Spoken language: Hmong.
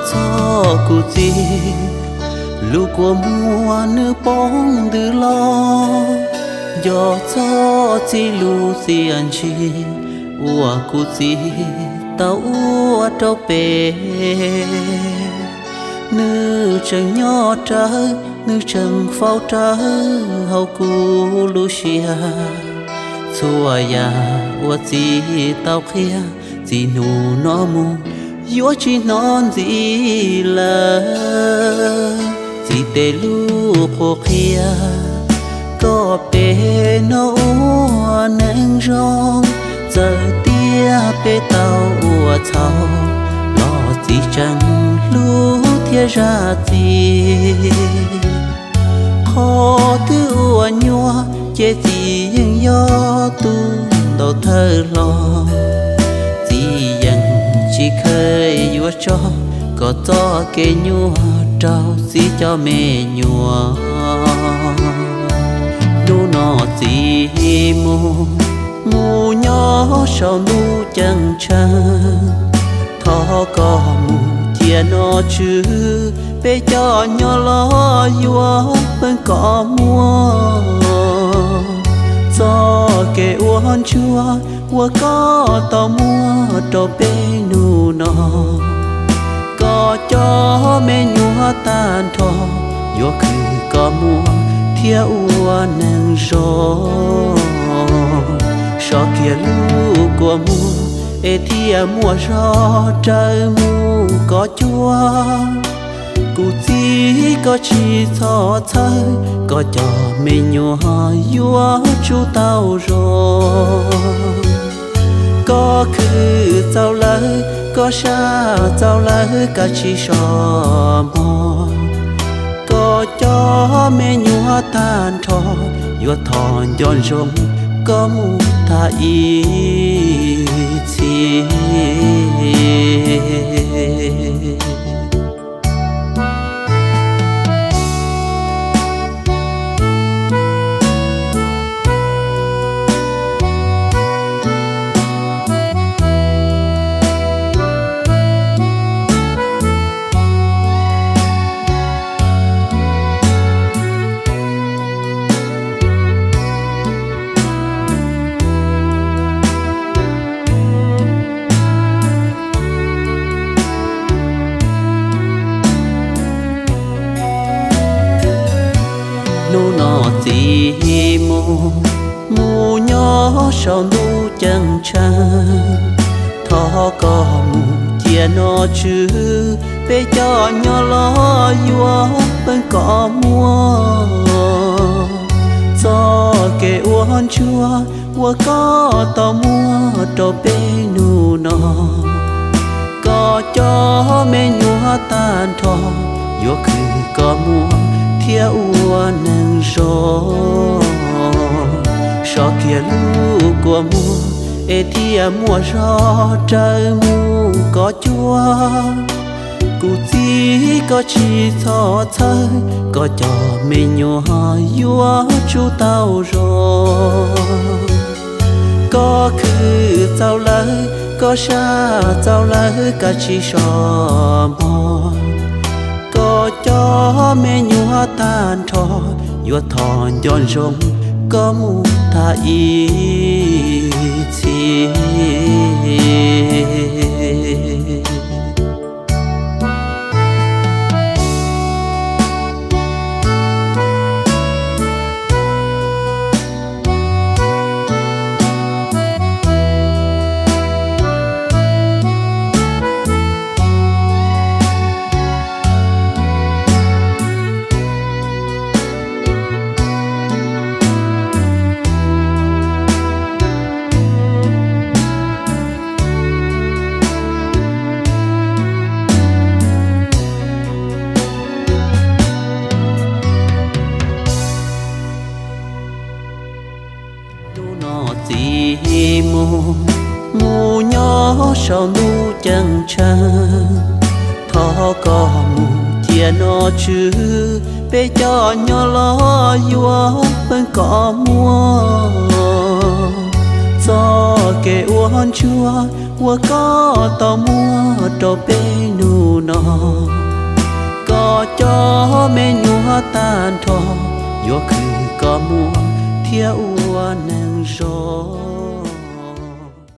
Txog kuv txiv, lub kua muag nws poob ntws los, nco txog txiv lub txiaj ntsig uas kuv txiv tau ua rau peb. Nws tseem nyob rawv, nws tseem faus rawv hauv kuv lub siab. Txhua yam uas txiv tau qhia, txij hnub no mus yuav tsis hnov ntxiv lawm. Txiv tej lub qhuab qhia kom peb no ua neej zoo, txawm tias peb tau ua txhaum los txiv tseem hlub thiab zam txim. Qhov twg uas nyuaj ces txiv yeej yog tus ntaus thawj hlo. Txiv yeej tsis kheev yuav tso kom txoj kev nyuaj rau txiv cov me nyuam. Hnub no txiv mus, mus nyob saum ntuj ceeb tsheej. Thov koj mus cia nom tswv, peb cov nyob los yuav pheej kos muag. Txoj kev ua ntsuag uas koj tau muab rau peb hnub no, koj cov me nyuam tag nrho yuav khwv kos muag thiab ua neeg zoo. So kiag lub kua muag es thiaj muaj zog raws mus kos cuag. Kuv txiv koj tsis txhob txhawj, koj cov me nyuam yuav tsum tau zoo. Koj khwv txaus lawm, koj saj txaus lawm, kav tsij so mog. Koj cov me nyuam tag nrho yuav thov nco ntsoov koj mus tag ib txhis. Hnub no txiv mus, mus nyob saum ntuj ceeb tsheej. Thov koj mus cia nom tswv, peb cov nyob los yuav pheej kos muag. Txoj kev ua ntsuag uas koj tau muab rau peb hnub no, koj cov me nyuam tag nrho yuav khwv kos muag thiab ua neeg zoo. So kiag lub kua muag es thiaj muaj zog raws mus kos cuag. Kuv txiv koj tsis txhob txhawj, koj cov me nyuam yuav tsum tau zoo. Koj khwv txaus lawm, koj saj txaus lawm, kav tsij so mog. Koj cov me nyuam tag nrho yuav thov nco ntsoov koj mus tag ib txhis. Hnub no txiv mus, mus nyob saum ntuj ceeb tsheej. Thov koj mus cia nom tswv, peb cov nyob los yuav pheej kos muag. Txoj kev ua ntsuag uas koj tau muab rau peb hnub no, koj cov me nyuam tag nrho yuav khwv koj muag thiab ua neeg zoo.